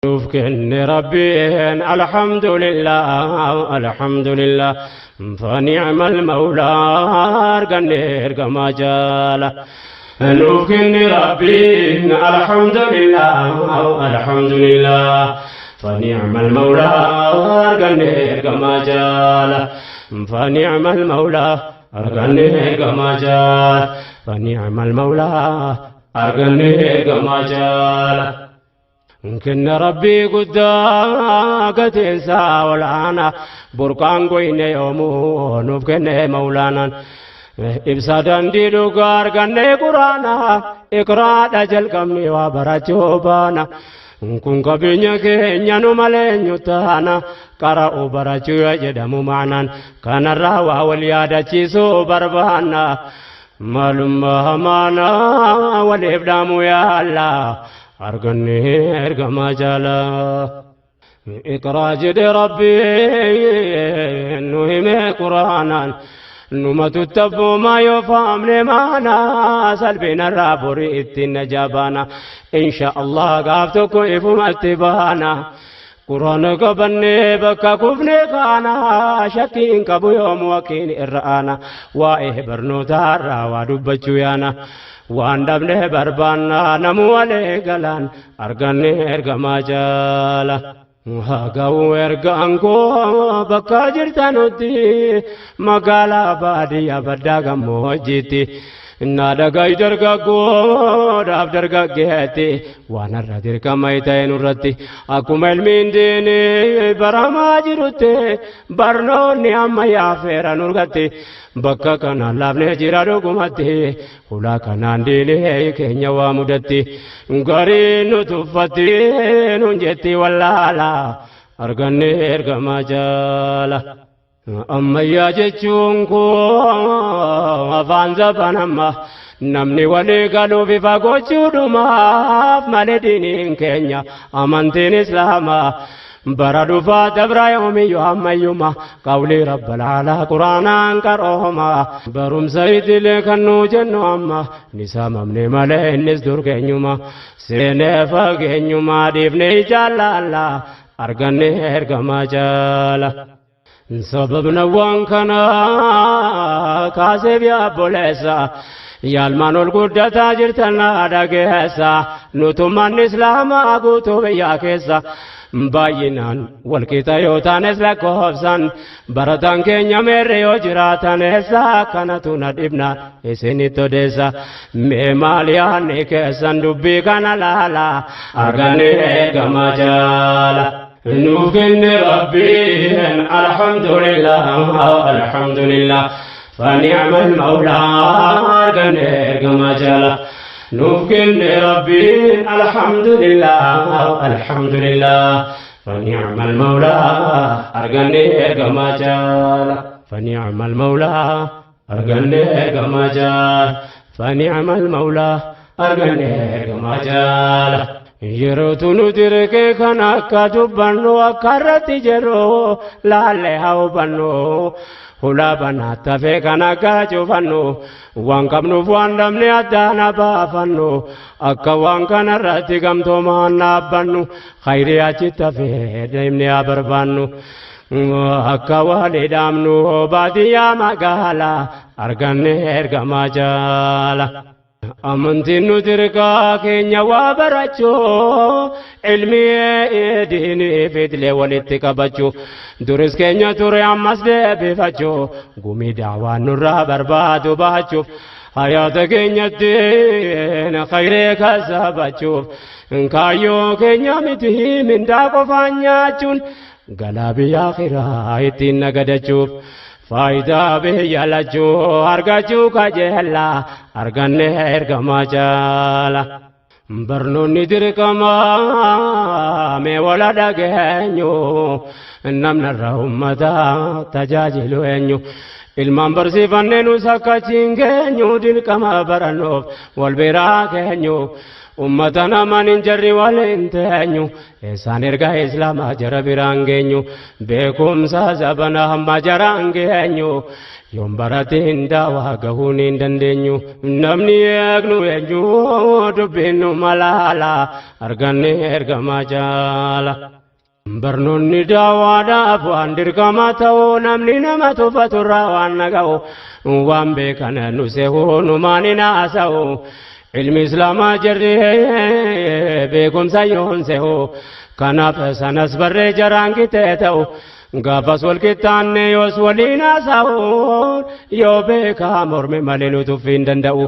Nuuf kenne Rabbiin, alhamdulillah, alhamdulillah, فنعم المولى arganne ergamaa jaala. Nuuf kenne Rabbiin, alhamdulillah, alhamdulillah, فنعم المولى arganne ergamaa jaala. فنعم المولى arganne ergamaa jaala. فنعم المولى arganne ergamaa jaala. Kenna Rabbii guddaa gateensaa olaanaa burqaan goyne yoomuu nuuf kenne Mawlaanaan. Ibsa dandii dhugaa arganne Quraanaa, iqraadha jalqabne waa barachuu baana. Kun qabeenya keenya nu malee eenyu taana? Qara'u barachuu jedhamu maanaan kanarraa waa wal yaadachiisuu barbaanna. Maalummaa hamaanaa waliif dhaamu yaalla, arganne ergamaa jaalaa. Iqraa jedhe Rabbiin nu hime Quraanaan, numatu tabboomaa yoo faamne maanaa salphinarraa borii ittiin najabaana. Insha Allah gaaf tokko ifumatti baana. Quraana qabannee bakka kufne kaana, shakkiin qabu yoomu wakiin irra aana. Waa'ee barnootaarraa waa dubbachuu yaana. Waan dhabne barbaanna namu walee galaan, arganne ergamaa jaala. Haa ergaan koo bakka jirtanutti, magaalaa baadiyyaa baddaa gammoojjiitti. Na dhagai dargaggoodhaaf dargaggeetti, waan irra dirqama ta'e nurratti, akkuma ilmiin diinii baramaa jirutti barnoonni ammayyaa feera nurgatti, bakka kanaan laafnee jira dhugumatti. Hulaa kanaan diinii keenya waa mudatti, garii nu tuffatti nun jetti wallaala, arganne ergamaa jaala. Ammayyaa jechuun koo afaan zaban amma namni walii galuuf ifa gochuudhumaaf malee, diiniin keenya amantiin Islaamaa bara dhufaa dabra yoomiyyuu ammayyuma qawlii Rabbal aalaa Quraanaan qarooma. Barumsa idilee kan nuu jennu amma ni saamamne malee, innis dur keenyuma seenee fageenyuma dhiifne jaallalla, arganne ergamaa jaala. Sababna waan kana kaaseef, yaabboleessa yaalmaan ol guddataa jirtan dhageessa, nutummaan Islaamaa guutuu biyyaa keessa baay'inaan walqixa yoo taanes, lakkoofsan barataan keenya meerre yoo jiraatan eessa? Kanatu na dhibna isinitti odeessa. Mee maal yaadni keessan dubbii kana laala, arganne ergamaa jaala. Nuuf kenne Rabbiin, alhamdulillah, alhamdulillah, فنعم المولى arganne ergamaa jaala. Nuuf kenne Rabbiin, alhamdulillah, alhamdulillah, فنعم المولى arganne ergamaa jaala. فنعم المولى arganne ergamaa jaala. فنعم المولى arganne ergamaa jaala. Yerootu nu dirqee kan akka dubbannu, akka irratti jedhu laallee haa hubannu. Hulaa banaa tafee kan akka cufannu, waan qabnuuf waan dhabne addaan baafannu, akka waan kanarratti gamtoomaan dhaabbannu, khayrii achi tafee deemnee haa barbaannu. Akka walii dhaamnu baadiyyaa magaalaa, arganne ergamaa jaala. Amantiin nu dirqaa keenya waa barachuu, ilmi diinii fidilee walitti qabachuu, duris keenya ture ammas deebifachuu, gumii daawaan nurraa barbaadu baachuuf, hayaata keenyatti khayree kasabachuuf, kaayyoo keenya miti mindaa qofaan nyaachuun, galaa biyya akhiraa ittiin nagadachuuf. Faayidaa biyya lachuu argachuu kajeella, arganne ergamaa jaala. Barnoonni dirqamaa mee wala dhageenyu, namnarra ummata tajaajilu eenyu? Ilmaan barsiifannee nus akkachiin geenyu, dirqama barannoof wal biraa keenyu. Ummata namaan hin jarri waliin teenyu eessaan ergaa islaamaa jara biraan geenyu beekumsa zabana hamma jaraan geenyu yoon baratiin daawaa gahuun hin dandeenyu namni eegnu eenyu dubbinnu malaala arganne ergamaa jaala. Barnoonni daawaadhaaf waan dirqama ta'u namni nama tuffaturraa waan naga'u waan beekan nu se'uu numaan hin haasa'u. Ilmi islaamaa jirri beekumsa yoon se'u kanaaf sanas barree jaraan qixee ta'u gaafas wal qixxaanne yoos waliin haasa'u yoo beekaa morme malee nu tuffii hin danda'u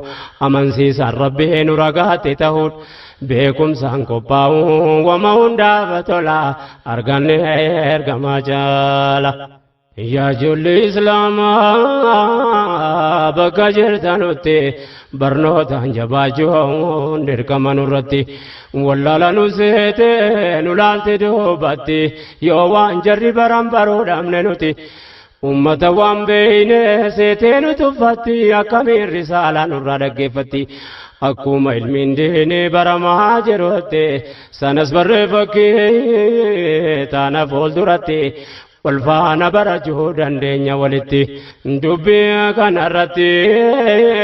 amansiisaan rabbii nu ragaatti ta'uun beekumsaan qophaa'u wama hundaaf tola arganne ergamaa jaala. Yaa ijoollee islaamaa bakka jirtanutti barnootaan jabaachuun dirqama nurratti wallaala nu seete nu laalte duubatti yoo waan jarri baran baruu dhabne nuti ummata waan beeyne seetee nu tuffatti akkamiin risaalaa nurraa dhaggeeffatti. Akkuma ilmiin diinii baramaa jirutti sanas barree fakkii taana fuulduratti wal faana barachuu dandeenya walitti dubbii kanarratti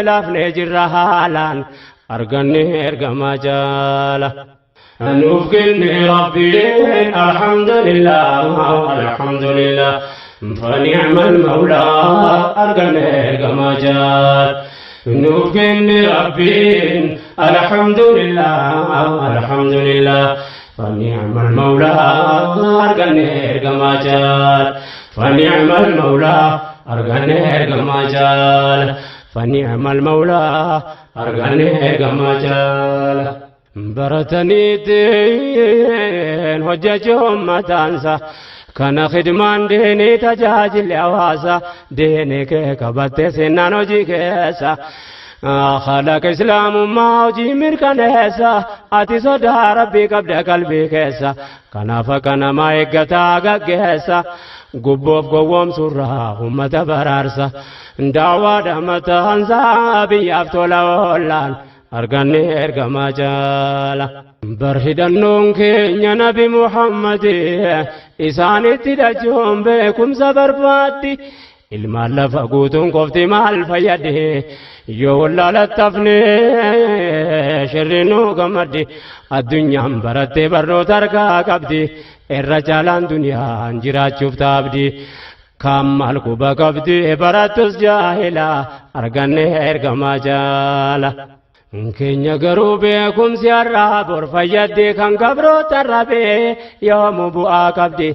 laafnee jirra haalaan arganne ergamaa jaala. Nuuf kenne Rabbiin alhamdulillah alhamdulillah فنعم المولى أرجنا ergamaa jaala. Nuuf kenne Rabbiin alhamdulillah alhamdulillah فنعم المولى أرجنا ergamaa jaala. فنعم المولى أرجنا ergamaa jaala. فنعم المولى أرجنا ergamaa jaala. Barataniitiin hojjechuun mataansa kana khidmaan diinii tajaajilli hawaasa diinii kee qabattee seenaan hojii keessa. Khalaqa islaamummaa hojii mirkaneessa ati sodaa rabbii qabda qalbii keessa kanaaf akka namaa eeggataa gaggeessa gubboof gowwoomsurraa ummata baraarsa daawaadha mataansaa biyyaaf tola oollaan arganne ergamaa jaala. Bar hidhannoon keenya nabi Muhammad isaanitti dhachuun beekumsa barbaaddi. Ilmaan lafa guutuun qofti maal fayyadde yoo wallaalattafne shirri nu gammaddi addunyaan barattee barnoota harkaa qabdi irra caalaan duniyaan jiraachuuf taabdi. Kan maal quba qabdi barattus jaahila arganne ergamaa jaala. Keenya garuu beekumsi har'aa bor fayyadde kan gabroota rabee yoomu bu'aa qabdi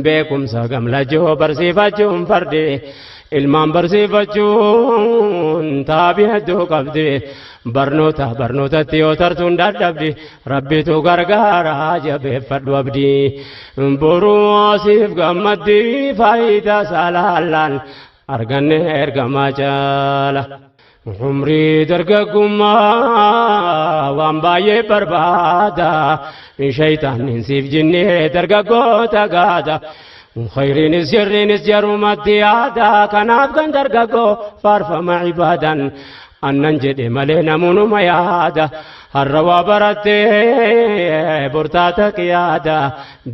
beekumsa gamlachuu barsiifachuun fardi ilmaan barsiifachuun taabii hedduu qabdi barnoota barnootatti yoo tartuun dadhabdi rabbitu gargaara jabeeffadhu abdii boruu siif gammaddi faayidaa saalaallaan arganne ergamaa jaala. Umrii dargaggummaa waan baay'ee barbaada shayitaanni siif jinnee dargaggoota gaada khayriinis sirriinis jarumatti yaada kanaaf kan dargaggoo faarfama ibaadan annan jedhe malee namoonni yaada har'a waa barattee bortaata qiyaada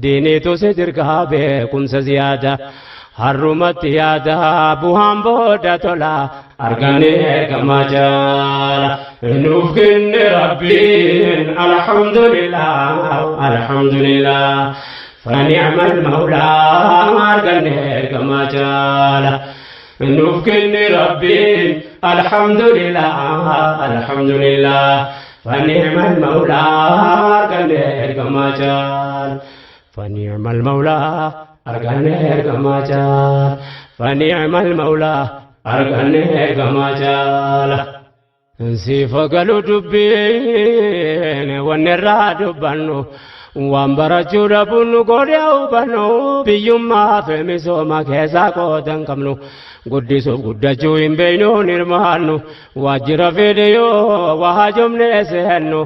diiniitu si dirgaa beekumsa ziyaada. Harrumatti yaada bu'aan booda tola arganne ergamaa jaala. Nuuf kenne Rabbiin alhamdulillah alhamdulillah فنعم المولى arganne ergamaa jaala. Nuuf kenne Rabbiin alhamdulillah alhamdulillah فنعم المولى arganne ergamaa jaala. فنعم المولى arganne ergamaa jaala. فنعم المولى arganne ergamaa jaala. Sifa galu dubbiin wanni irraa dubbannu waan barachuu dhabuun nu godhe hubannu biyyummaa fi misooma keessaa qooda hin qabnu guddisuuf guddachuu hin beeknu hirmaannu waajjira fedhe yoo waa hajomne seennu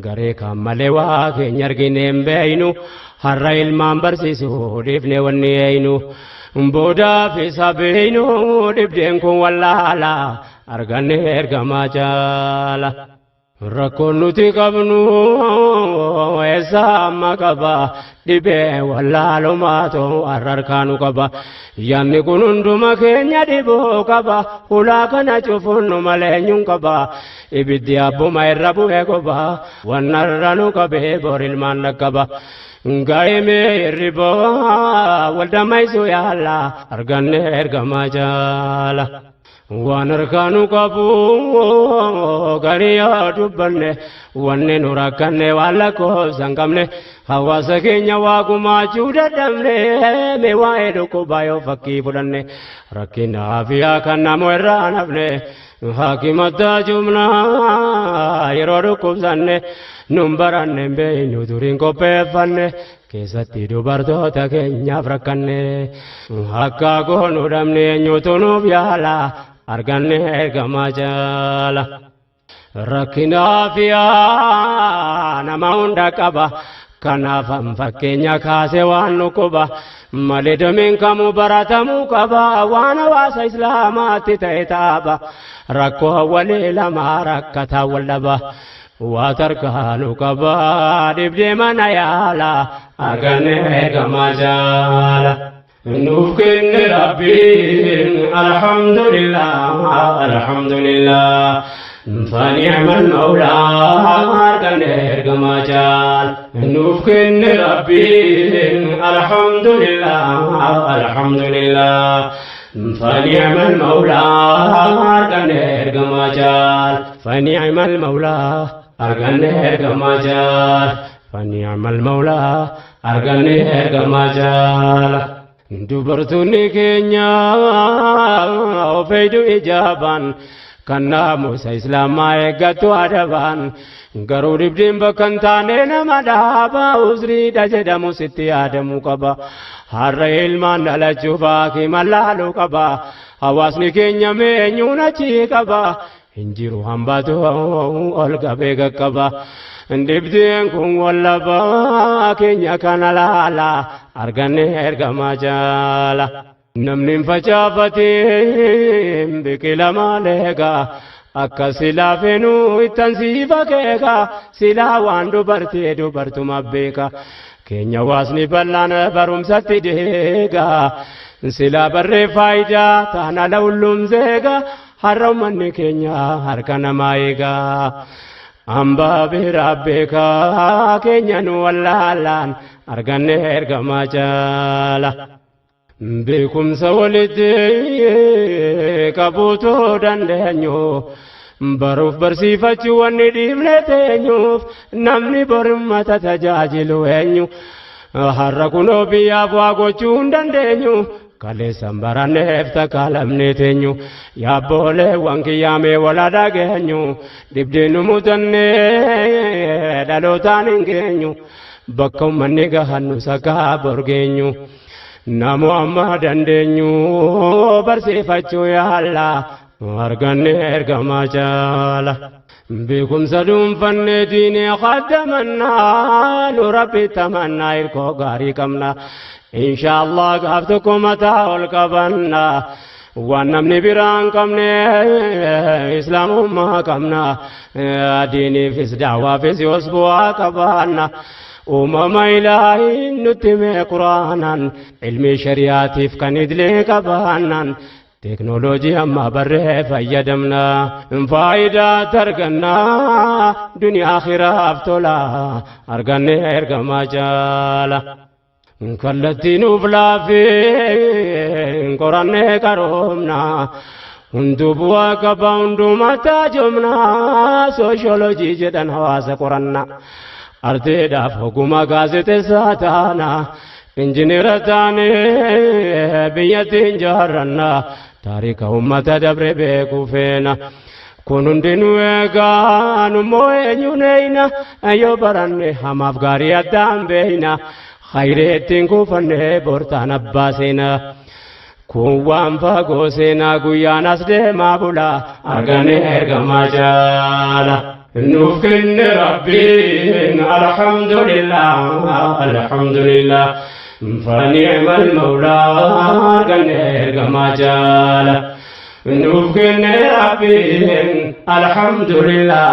garee kan malee waa keenya argine hin beeknu har'a ilmaan barsiisuu dhiifne wanni eeynu boodaaf isa beeknu dhibdeen kun wallaala arganne ergamaa jaala. Rakkoon nuti qabnu eessa amma qaba, dhibee wallaalumaatu har'arkaanu qaba. Yaanni kun hunduma keenya dhibuu qaba, hulaa kana cufuun nu malee eenyuun qaba. Ibiddi abbuma irra bu'ee qoba, wannarra nu qabee bor ilmaan dhaqqaba. Gaa'imee hirriboo waldammaysuu yaala, arganne ergamaa jaala. Waan harkaanu qabu garii yoo dubbanne, wanni nu rakkanne waan lakkoofsa hin qabne. Hawaasa keenya waa gumaachuu dadhabne, mee waa'ee dhukkubaa yoo fakkii fudhanne, rakkina afiyaa kan namu irraa nafne. Hakimataa jumnaa yeroo dhukkubsanne nun baranne hin beeknu, duriin qopheeffanne. Keessatti dubartoota keenyaaf rakkanne, akka goonu dhabne, eenyutu nuuf yaala, arganne ergamaa jaala. Rakkina afiyaa nama hunda qaba. Kanaaf fakkeenya kaase waan nu quba. Malee dameen kamuu baratamuu qaba. Waan hawaasa islaamaatti ta'e taaba. Rakkoo walii lama rakkataa wal dhaba. Waa tarkaanu qaba dhibdee mana yaala, arganne ergamaa jaala. Nuuf kenne Rabbiin, alhamdulillah, alhamdulillah. فنعم المولى أركن إرقما جال. نوف كن ربي، الحمد لله، الحمد لله، فنعم المولى أركن إرقما جال. فنعم المولى أركن إرقما جال. فنعم المولى أركن إرقما جال. Dubartoonni keenya ofeedu ijaabaan kan naamusa islaamaa eeggattu adabaan, garuu dhibdeen bakka hin taane nama dhaaba, uzriidha jedhamu sitti yaadamuu qaba. Har'a ilmaan dhalachuuf haakima laaluu qaba. Hawaasni keenya meenyuun achii qaba? Hin jiru hambatu ol qabee qaqqaba. Dhibdeen kun wallabaa keenya kana laala, arganne ergamaa jaala. Namni hin facaafatiin biqila maaleega, akka silaa fenuu ittan siifa keeka, silaa waan dubartii dubartuma beeka. Keenya hawaasni bal'aan barumsatti deega, silaa barree faayidaa taana lawulluum zeega. Har'a uummanni keenya harka namaa eega. Hambaa biraa beekaa keenya nu wallaalaan, arganne ergamaa jaala. Beekumsa walitti qabuutu dandeenyu, baruuf barsiifachuu wanni dhiifne teenyuuf, namni borummata tajaajilu eenyu? Har'a kunoo biyyaaf waa gochuu hin dandeenyu. Kaleessan baranneef takaalamne teenyu, yaabbooleewwan kiyyaamee wala dhageenyu. Dhibdeen nu mudannee dhalootaan hin geenyu, bakka uummanni gahannu sakaa borgeenyu. Namu amma dandeenyu barsiifachuu yaalla, arganne ergamaa jaala. Beekumsa dhuunfannee diinee qaddamannaa, nu Rabbi tamannaa, hirkoo gaarii qabna. Inshaallah gaaf tokko mataa ol qabanna. Waan namni biraan qabne islaamummaa qabna. Diiniifis daawwaafis yoos bu'aa qabaanna. Uumama ilaahiin nutti mee quraanaan, ilmi shari'aatiif kan idilee qabaannaan, teeknooloojii amma barree fayyadamna, faayidaa targanna, duniyaa akhiraaf tola, arganne ergamaa jaala. Kallattii nuuf laafee qorannee qaroomna. Hunduu bu'aa qaba, hundumaa taajomna. Sooshoolojii jedhan hawaasa qoranna. Arteedhaaf ogummaa gaazexeessaa taana. Injineera taanee biyyattiin jaarranna. Taarika uummata dabre beekuu feena. Kun hundinuu eegaa nummoo eenyuun eeyna, yoo baranne hamaaf gaarii addaan beeyna. Hayree ittiin kuufannee bortaan abbaa seenaa. Kun waan fagoo seenaa, guyyaan as deemaa bula, argane ergamaa jaala. Nuuf kenne Rabbiin, alhamdulillah, alhamdulillah. فنعم المولى arganne ergamaa jaala. Nuuf kenne Rabbiin, Alhamdulillah,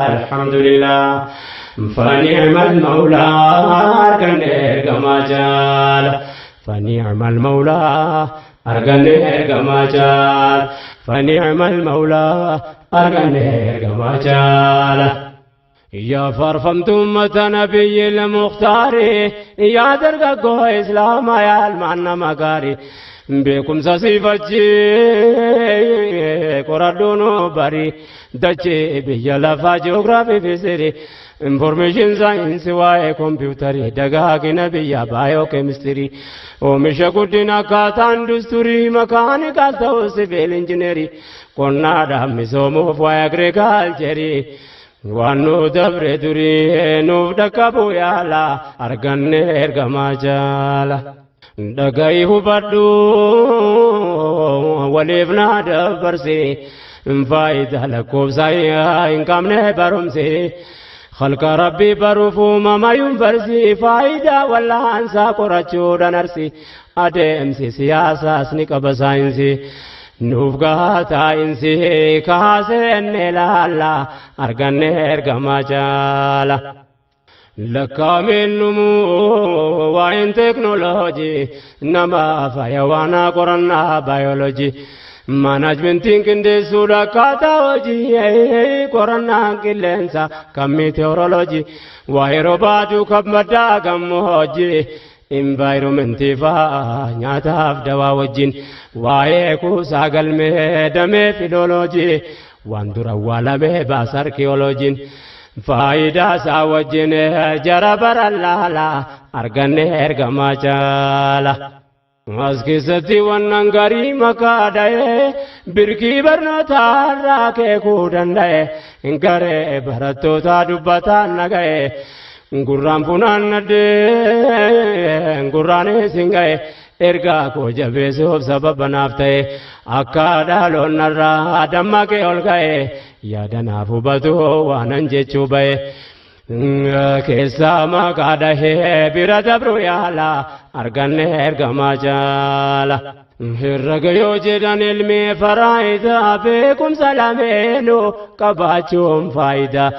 alhamdulillah. فنعم المولى أرجن إرجما جال. فنعم المولى أرجن إرجما جال. فنعم المولى أرجن إرجما جال. يا فرفمت أمة نبي المختار، يا درقو إسلام يا المعنى مقاري. بكم سيفتي qoradhuun bari dachee biyya lafaa ji'oogiraafii fi sirii information saayinsii waa'ee kompiitarii dagaagina biyya baayoo keemistirii oomisha guddina akkaataa industirii makaanikaal ta'uu siviil injineerii qonnaadhaan misoomuuf waa'ee agirikaalcherii waan nu dabre durii nuuf dhaqqabu yaala arganne ergamaa jaala. Dhaga'i hubadhu waliif naa dabarsi, faayidaa lakkoofsa hin qabne barumsi. Khalqa rabbii baruuf uumama yuunivarsiitii faayidaa wallaansaa qorachuudhaan arsi. Adeemsi siyaasaas ni qaba saayinsii. Nuuf gahaa taa'insi kaasenne ilaalla arganne ergamaa jaala. Lakkaa'ameen dhumuu waa'een teeknooloojii nama fayyawaanaa qorannaa baayoloojii. Maanaajmentiin qindeessuudha akkaataa hojii qorannaan qilleensa kan meteoroloojii waa'ee roobaatu kan maddaa gammoojii. Envaayiroomentii fa'aa nyaataaf dawaa wajjin waa'ee kuusaa galmee damee filooloojii waan dura awwaalamee baasa arkiyooloojiin. Faayidaa isaa wajjin jara bara laala arganne ergamaa jaala. As keessatti wannan garii makaa dha'ee birkii barnootaa keekuu danda'e garee barattoota dubbataan naga'e gurraan funaannadhee gurraan isin ga'e ergaa koo jabeessuuf sababa naaf ta'e akka dhaloonnarraa dammaqee ol ka'e yaada naaf hubatu waanan jechuu ba'e. Keessaa maqaa dhahee bira dabru yaala arganne ergamaa jaala. Herrega yoo jedhan ilmi faraayidaa beekumsa lameenuu qabaachuun faayidaa.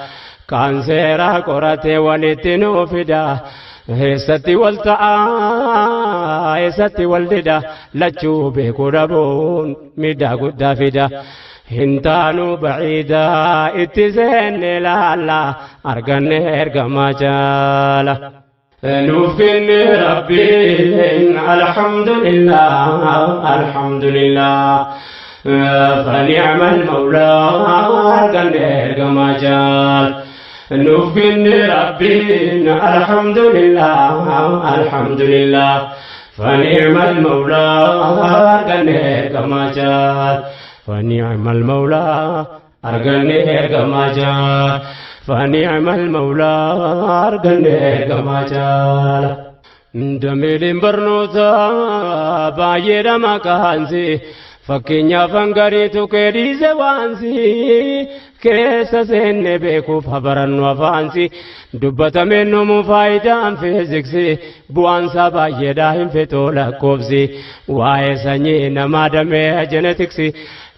Kaan seera qoratee walitti nuu fida. Eessatti wal ta'a, eessatti wal dida, lachuu beekuu dhabuun miidhaa guddaa fida. Hin taanu baciidaa itti seenne laalla arganne ergamaa jaala. Nuuf kenne rabbiin alhamdulillah, alhamdulillah. فنعم المولى أرجن إرجما جال. nuuf kenne rabbiin alhamdulillah, alhamdulillah. فنعم المولى أرجن إرجما جال. فنعم المولى أرجن إرجما جال. فنعم المولى أرجن إرجما جال. Dameeleen barnootaa baay'eedha maqaansi fakkeenyaaf hangariitu keedhiise waansi keessa seenne beekuuf habarannu afaansi dubbatameen numu faayidaan fiiziksii bu'aansaa baay'eedha hin fixuu lakkoofsi waa'ee sanyii namaa damee jenetiksii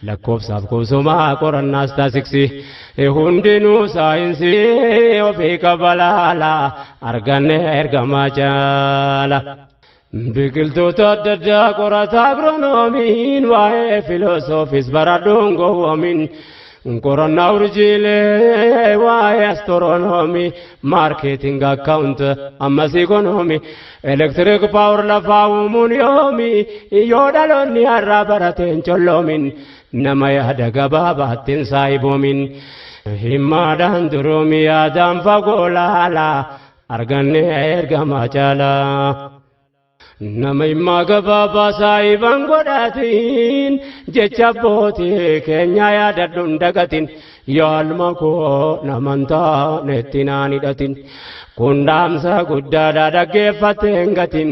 lakkoofsaaf kuusumaa qorannaas taasiksi hundinuu saayinsii ofii qabalaala arganne ergamaa jaala. Biqiltoota adda addaa qorata agronoomiin waa'ee filoosoofis baradhuun gowwoomin qorannaa urjiilee waa'ee astiroonoomii maarkeeting akkaawunt ammas ikonoomii elektiriik paawur lafaa uumuun yoomi yoo dhaloonni har'aa barateen colloomin nama yaada gabaabaattiin saayiboomin himmaadhaan duroomi yaadaan fagoo laala arganne ergamaa jaalaa. Nama himmaa gabaabaa saahiban godhatiin jecha abbootii keenya yaadadhuun dagatin yaalma koo naman taanetti naan hidhatin kun dhaamsa guddaadha dhaggeeffateen gatin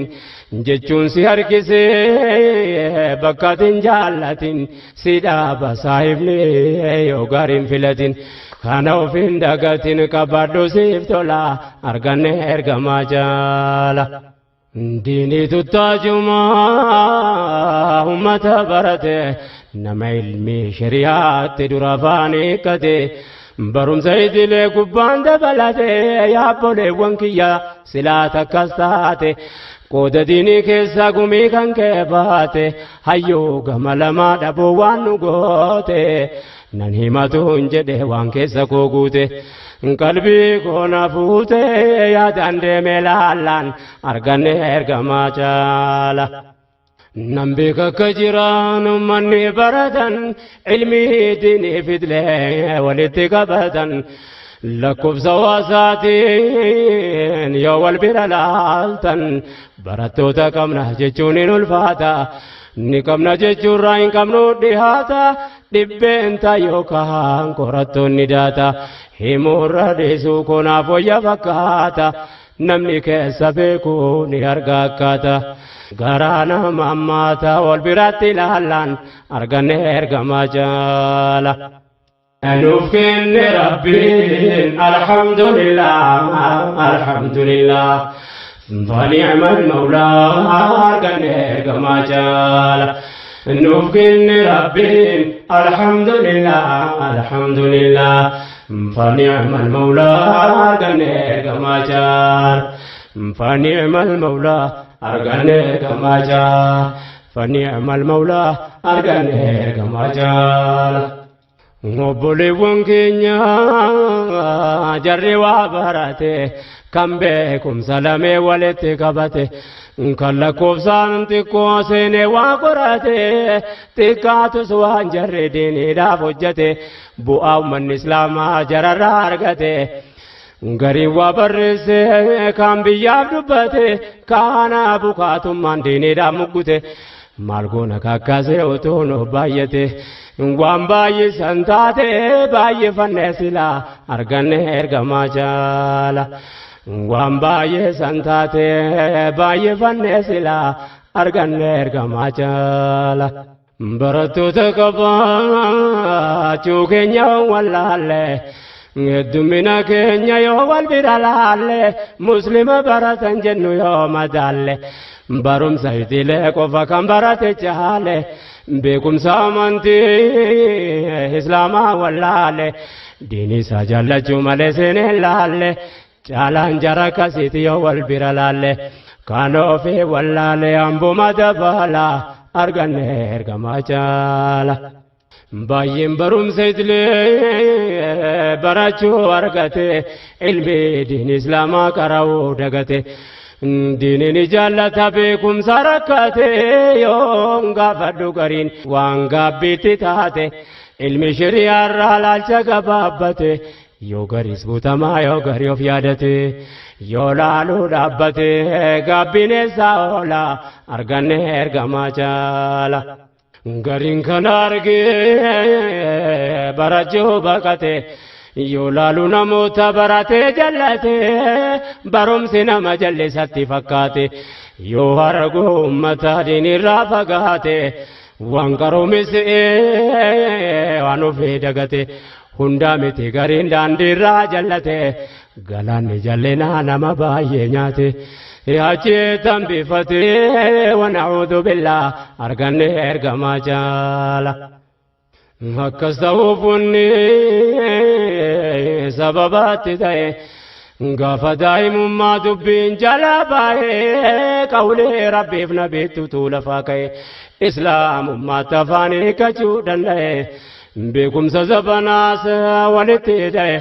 jechuun si harkisee bakkatin jaallatin si dhaaba saahibni yoo gaariin filatin kana ofiin dagatin qabadhu siif tola arganne ergamaa jaala. Diinii tuttaajumaa ummata barate Nama ilmi shari'aatti dura afaan hiikkate barumsa idilee gubbaan dabalate yaabboleewwan kiyya silaa takkas taate qooda diinii keessaa gumii kan kee baate hayyuu gama lamaa dhabuu waan nu goote nan himatuun jedhe waan keessa koo guute qalbii koo na fuute yaadaan deemee laallaan arganne ergamaa caala. Nan beeka akka jiraan uummanni baratan ilmii diinii fidlee walitti qabatan lakkoofsa hawaasaatiin yoo wal bira laaltan barattoota qabna jechuun hin ulfaata. Ni qabna jechuurraa hin qabnu dhihaata dhibbeenta yookaan qorattoonni daata himuurra dhiisuu konaaf wayya fakkaata namni keessa beeku ni arga akkaata. Garaa nama ammaata wal biratti ilaallaan arganne ergamaa jaala. Nuuf kenne Rabbiin alhamdulillah alhamdulillah فنعم المولى arganne ergamaa jaala. Nuuf kenne Rabbiin alhamdulillah alhamdulillah فنعم المولى arganne ergamaa jaala. فنعم المولى arganne ergamaa jaala. فنعم المولى arganne ergamaa jaala. Obboleewwan keenya jarri waa barate kan beekumsa lamee walitti qabate kan lakkoofsaan xiqqoo seenee waa qorate xiqqaatus waan jarri diiniidhaaf hojjete bu'aa uummanni islaamaa jararraa argate. Gariin waa barreesse kan biyyaaf dubbate kaana bukaatummaan diiniidhaaf muggute maal goona kakkaasee utuu nuuf baay'ate waan baay'isan taate baay'ifannee silaa arganne ergamaa jaala. Waan baay'isan taate baay'ifannee silaa arganne ergamaa jaala. Barattoota qabaachuu keenya wallaalle heddumina keenya yoo wal bira laalle muslima baratan jennu yoo madaalle barumsa idilee qofa kan barate caale beekumsa amantii islaamaa wallaale diinii isaa jaallachuu malee seenee laalle caalaan jara akkasiiti yoo wal bira laalle kan ofii wallaale hambuma dabala arganne ergamaa caala. Baay'een barumsa idilee barachuu argate ilmi diin islaamaa qara'uu dagate. Diiniin jaallata beekumsa rakkate yoon gaafadhu gariin waan gaabbiitti taate ilmi shiriyaarraa laalcha gabaabbate yoo gariis guutamaa yoo garii of yaadate yoo laaluu dhaabbate gaabbiin eessaa oola arganne ergamaa jaala. Gariin kana argee barachuu baqate yoo laalu namoota baratee jallate barumsi nama jallisatti fakkaate yoo argu uummata diinirraa fagaate waan qaroomis waan ofii dagate hundaa miti gariin daandiirraa jallate galaanni jallinaa nama baay'ee nyaate. Achi tambifate wana'uudhu billaa arganne ergamaa jaala. Akkas ta'uuf wanni sababaatti ta'e gaafa daa'imummaa dubbiin jala baay'ee qawlee rabbiif nabiitti utuu lafaa ka'e islaamummaatti afaan hiikkachuu danda'e beekumsa zabanaas walitti ta'e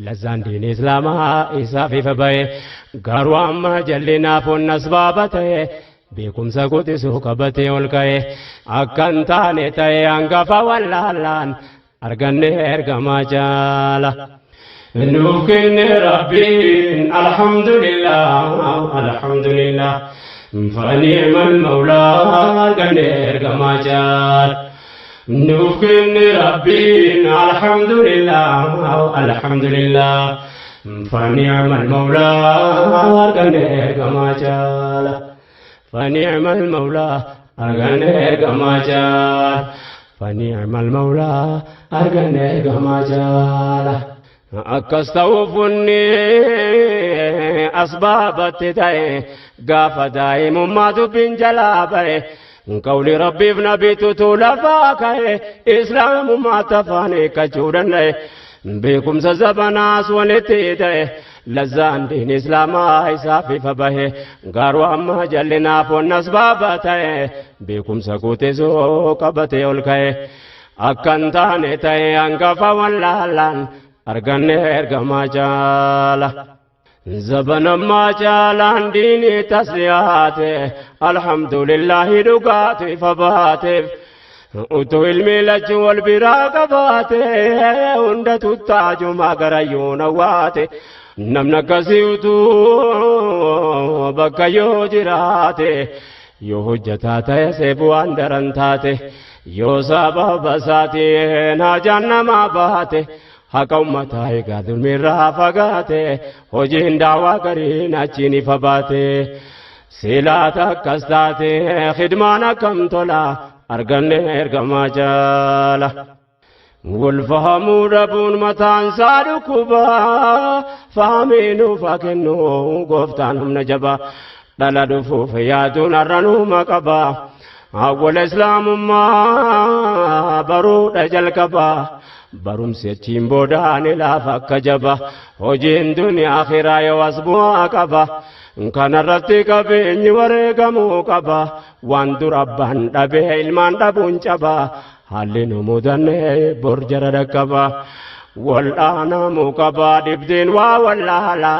lazzaan diin islaamaa isaaf ifa ba'e garuu amma jallinaaf onna asbaaba ta'e beekumsa quxisuu qabatee ol ka'e akka hin taane ta'e hangafa wallaalaan arganne ergamaa jaala. Nuuf kenne Rabbiin alhamdulillah alhamdulillah فنعم المولى arganne ergamaa jaala. Nuuf kenne Rabbiin alhamdulillah alhamdulillah فنعم المولى arganne ergamaa jaala. فنعم المولى arganne ergamaa jaala. فنعم المولى arganne ergamaa jaala. Akkas ta'uuf wanni asbaabatti ta'e gaafa daa'imummaa dubbiin jalaa ba'e Qawli rabbiif nabiitu lafaa ka'e islaamummaa tafaanii kachuu danda'e beekumsa zabanaas walitti ta'e lazzaan diin islaamaa isaaf ifa bahe garuu amma jallinaaf wannas baaba ta'e beekumsa guutisuu qabatee ol ka'e akkan taane ta'e hangafa wallaalaan arganne ergamaa jaala. Zabanammaa caalaan diinii tas dhiyaate alhamdulillahi dhugaatu ifa baateef utuu ilmi lachuu wal biraa qabaate hunda tuttaajumaa garayyuu nawwaate namni akkasii utuu bakka yoo jiraate yoo hojjataa ta'e seef waan daran taate yoo sababa isaatiin hajaan namaa baate haqa ummataa egaa dulmiirraa fagaate hojiin daawaa gariin achiin ifa baate silaata akkas taate khidmaan akkam tola arganne ergamaa jaala. Wal fahamuu dhabuun mataan isaa dhukkuba fahamii nuuf haa kennu gooftaan humna jabaa dhala dhufuuf yaaduun har'a nuuma qaba. Awwala islaamummaa baruudha jalqaba. Barumsi achiin boodaan ilaafa akka jaba hojiin duniyaa akhiraa yoo as bu'aa qaba. Kanarratti qabeenyi wareegamuu qaba waan dura abbaan dhabee ilmaan dhabuun caba haalli nu mudanne bor jara dhaqqaba. Wal'aanamuu qaba dhibdeen waa wallaala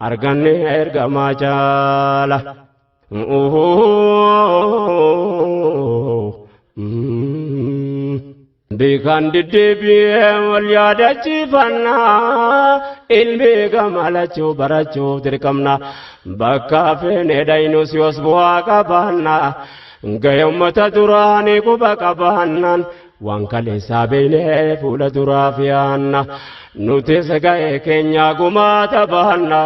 arganne ergamaa jaala. Beekaan deddeebi'ee wal yaadachiifannaa ilmi gamalachuu barachuuf dirqamna bakka feene dhaynus yoos bu'aa qabaanna gahee uummata duraanii quba qabaannaan waan kaleessaa beeknee fuula duraaf yaanna nutis gahee keenya gumaata baanna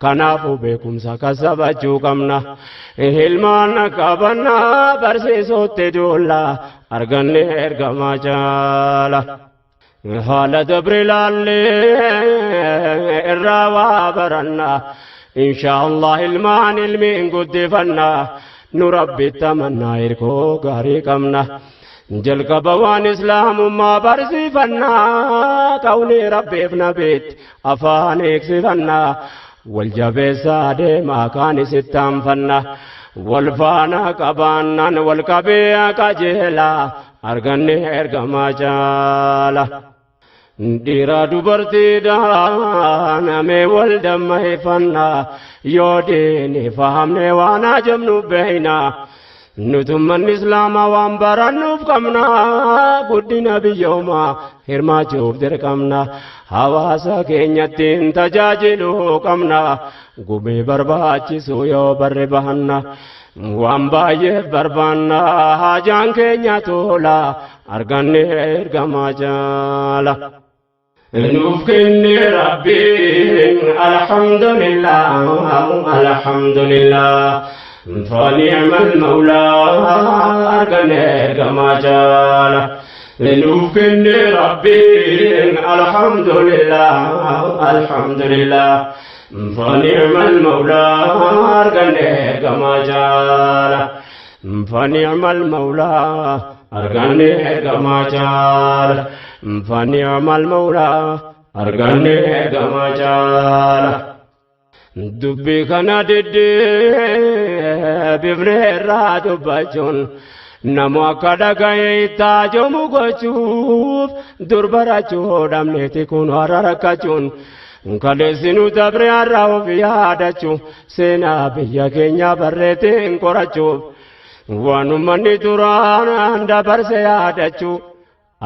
kanaafuu beekumsa kasabachuu qabna ilmaan qabanna barsiisuutti duulla arganne ergamaa jaala. Haala dabre laallee irraa waa baranna insha Allah ilmaan ilmiin guddifanna nu rabbitti amannaa hirkoo gaarii qabna. Jalqaba waan islaamummaa barsiifannaa qawlii rabbiif nabiitti afaan eegsifannaa wal jabeessaa deemaa kaan isitti aanfanna wal faana qabaannaan wal qabee qajeelaa arganne ergamaa jaala. Dhiira dubartiidhaan amee wal dammeeffannaa yoo diini fahamne waan ajabnu beeynaa. Nutummanni islaamaa waan barannuuf qabna guddina biyyoomaa hirmaachuuf dirqamna hawaasa keenyattiin tajaajiluu qabna gumii barbaachisu yoo barre bahanna waan baay'eef barbaanna haajaan keenya tola arganne ergamaa jaala. Nuuf kenne rabbiin alhamdulillah alhamdulillah. فنعم المولى أرقنا كما جال لنوفن ربي الحمد لله الحمد لله فنعم المولى أرقنا كما جال فنعم المولى أرقنا كما جال فنعم المولى أرقنا كما جال. Dubbii kana deddeebifnee irraa dubbachuun nama akka dhaga'ee itti ajamu gochuuf dur barachuu dhabneeti kun har'a rakkachuun kaleessinu dabre har'a of yaadachuu seenaa biyya keenya barreetiin qorachuuf waan uummanni duraan dabarse yaadachuu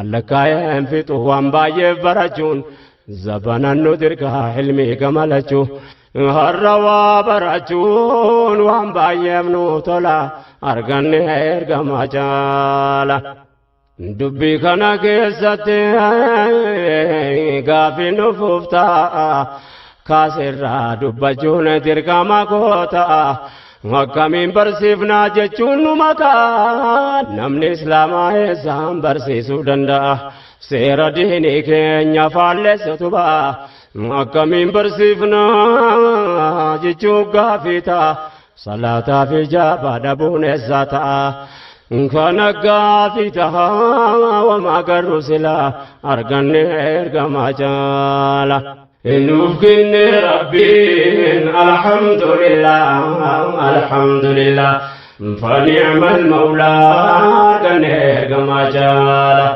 allakkaa'een fixu waan baay'eef barachuun zabanan nu dirqaa ilmii gamalachuu. Har'a waa barachuun waan baay'eef nu tola arganne ergamaa jaala. Dubbii kana keessatti gaafii nufuuf ta'a kaasirraa dubbachuun dirqama koo ta'a. Akkamiin barsiifnaa jechuun nu makaa namni islaamaa eessaan barsiisuu danda'a. Seera diinii keenya faallessatu ba'a. Akkamiin barsiifnaa jechuun gaafii ta'a. Salaataa fi jaabaa dhabuun eessaa ta'a. Kana gaafii tahaa wama agarru silaa arganne ergamaa caala. Nuuf kenne Rabbiin alhamdulillah alhamdulillah فنعم المولى arganne ergamaa caala.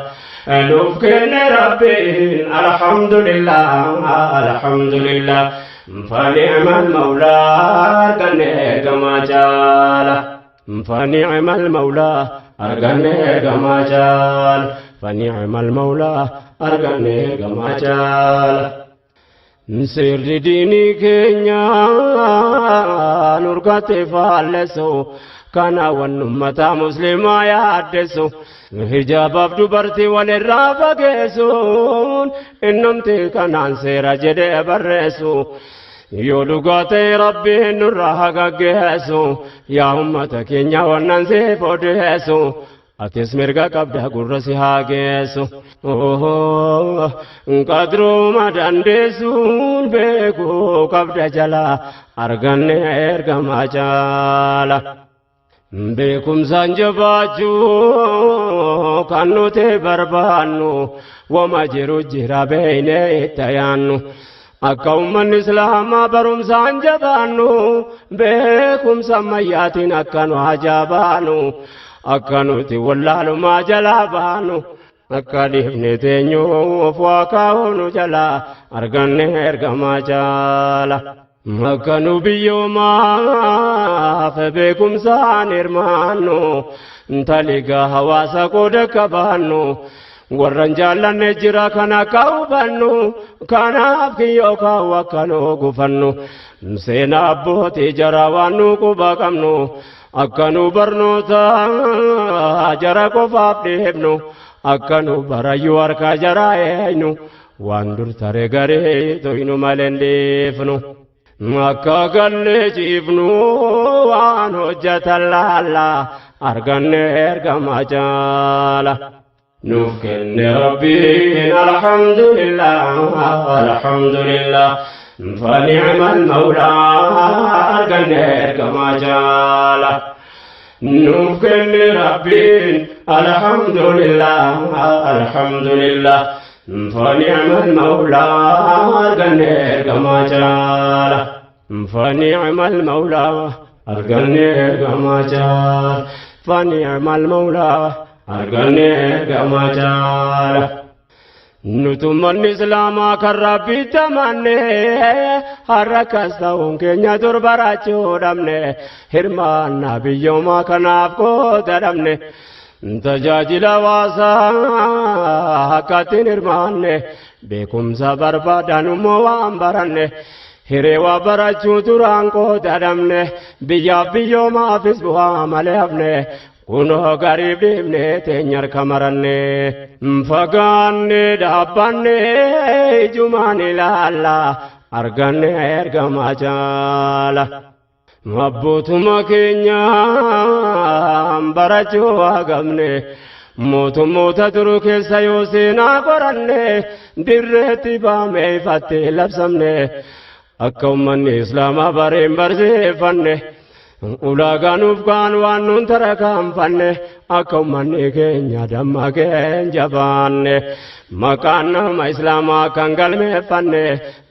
Nuuf kenne Rabbiin alhamdulillah alhamdulillah فنعم المولى arganne ergamaa caala. فنعم المولى arganne ergamaa caala. فنعم المولى arganne ergamaa caala. Seerri diinii keenya nurgate faallessu kana wanni ummata muslimaa yaaddessu hijaabaaf dubartii walirraa fageessuun innumti kanaan seera jedhee barreessu yoo dhugaa ta'e Rabbiin nurraa haa gaggeessu. Yaa ummata keenya wannan siif odeessu atis mirga qabda gurra si haa geessu. Qadruma dandeessuun beekuu qabda jala arganne ergamaa caala. Beekumsaan jabaachuu kan nuti barbaannu wama jiru jira beeynee itti yaannu. Akka ummanni islaamaa barumsaan jabaannu beekumsa ammayyaatiin akka nu hajabaanu akka nuti wallaalumaa jalaa baanu akka dhiifne teenyuuf waa kaa'uu jalaa arganne ergamaa caala. Akka nu biyyoomaaf beekumsaan hirmaannu taliga hawaasa qooda qabaannu warran jaallanne jira kana akka hubannu kanaaf kiyyoo kaa'u akka nu gufannu seenaa abbootii jara waan nu quba qabnu akka nu barnoota jara qofaaf dhiifnu akka nu barayyuu harka jara eenyu waan dur tare garee toynu malee hin dhiifnu. Akka gallee ciifnu waan hojjetan laalla arganne ergamaa caala. Nuuf kenne Rabbiin alhamdulillah alhamdulillah فنعم المولى arganne ergamaa caala. Nuuf kenne Rabbiin alhamdulillah alhamdulillah فنعم المولى arganne ergamaa caala. فنعم المولى arganne ergamaa caala. فنعم المولى arganne ergamaa caala. Nutummanni islaamaa kan Rabbitti amanne har'a akkas ta'uun keenya dur barachuu dhabne hirmaannaa biyyoomaa kanaaf qooda dhabne tajaajila hawaasaa akkattiin hirmaanne beekumsa barbaadan immoo waan baranne hiree waa barachuu duraan qooda dhabne biyyaaf biyyoomaafis bu'aa malee hafne kunoo gariif dhiifne teenya harka maranne fagaanne dhaabbanne ijumaan ilaalla arganne ergamaa caala. Abbootuma keenyaan barachuu hagamne mootummoota turu keessa yoo seenaa qoranne dirreetti baamee ifattee labsamne akka ummanni islaamaa bareen barsiifanne ulaagaa nuuf kaan waan nuun tarakaanfanne akka ummanni keenya dammaqeen jabaanne maqaan nama islaamaa kan galmeeffanne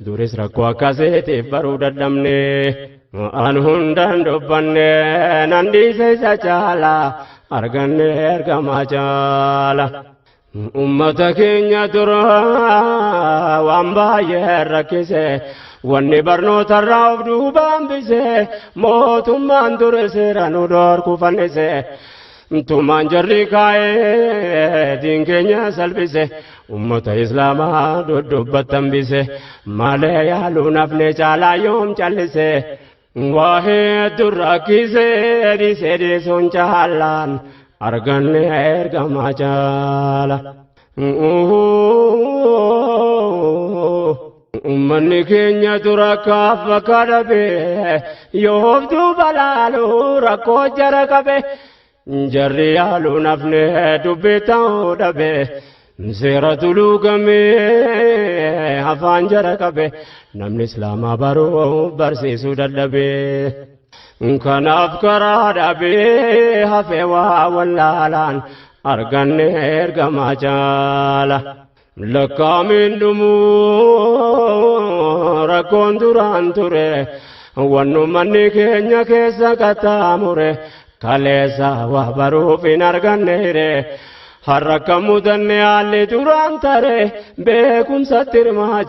duris rakkoo akkasiitiif baruu dadhabne. An hundan dubbanne nan dhiise isa caala arganne ergamaa caala. Ummata keenya dura waan baay'ee rakkise wanni barnootarraa of duuba hambise mootummaan ture seera nu dhorku fannise tumaan jarri kaa'ee diin keenya salphise ummata islaamaa duddubbatti hambise malee yaaluu nafne caalaa yoom callise waa hedduu rakkise dhiise dhiisuun caalaan arganne ergamaa caala. Ummanni keenya dura kaaf bakka dhabe yoof duuba laalu rakkoo jara qabe jarri yaaluu nafne dubbii ta'uu dhabe seera tuluugamee afaan jara qabe namni islaamaa baruu barsiisuu dadhabe. Kanaaf karaa dhabee hafe waa wallaalaan arganne ergamaa jaala. Lakkaamiin dhumuu rakkoon duraan ture wannu manni keenya keessa qaxxaamure kaleessa waa baruuf hin arganne hire har'a akka mudanne haalli duraan tare beekumsatti hirmaachuu.